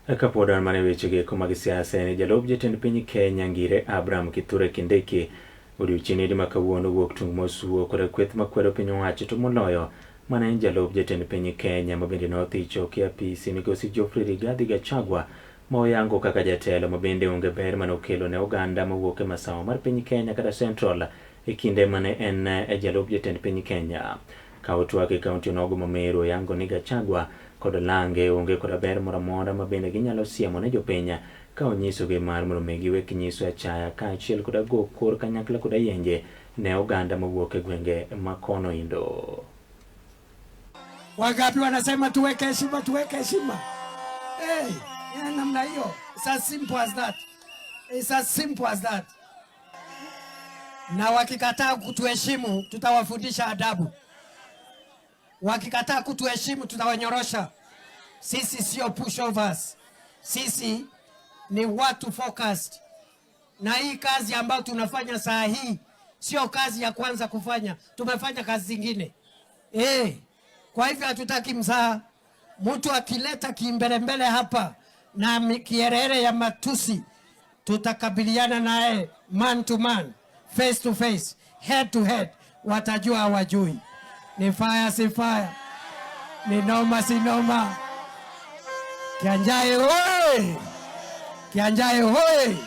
Kapod wan mana e wechego eko mag siasa, en jalup jatend piny Kenya Ngire Abraham Kithure Kindiki odiochieng' ma kawuono wuok tung mosuo kod kweth makwedo piny owacho to moloyo mana en jalup jatend piny Kenya ma bende nothicho e apisi migosi Geoffrey Rigathi Gachagua ma oyango kaka jatelo ma bende onge ber mane okelo ne oganda mawuok e masawa mar piny Kenya kata Central e kinde mane en e jalup jatend piny Kenya. Ka otwak e kaunti onogo ma Meru oyango ni Gachagua kod lange onge koda ber moro amora ma bende ginyalo siemo ne jopiny ka onyisogi mar mondo mi giwek nyiso achaya kaachiel koda go kor kanyakla koda yenje ne oganda mawuok e gwenge ma kono indo. Wangapi wanasema tuweke heshima, tuweke heshima? Hey, yeah, namna hiyo. It's as simple as that. It's as simple as that. Na wakikataa kutuheshimu tutawafundisha adabu. Wakikataa kutuheshimu tutawanyorosha. Sisi sio pushovers. Sisi ni watu focused. Na hii kazi ambayo tunafanya saa hii sio kazi ya kwanza kufanya, tumefanya kazi zingine eh. Kwa hivyo hatutaki mzaha. Mtu akileta kimbelembele hapa na kiherehere ya matusi, tutakabiliana naye man to man, face to face, head to head. Watajua hawajui. Ni fire si fire, ni noma si noma. Kianjae hoye! Kianjae hoye!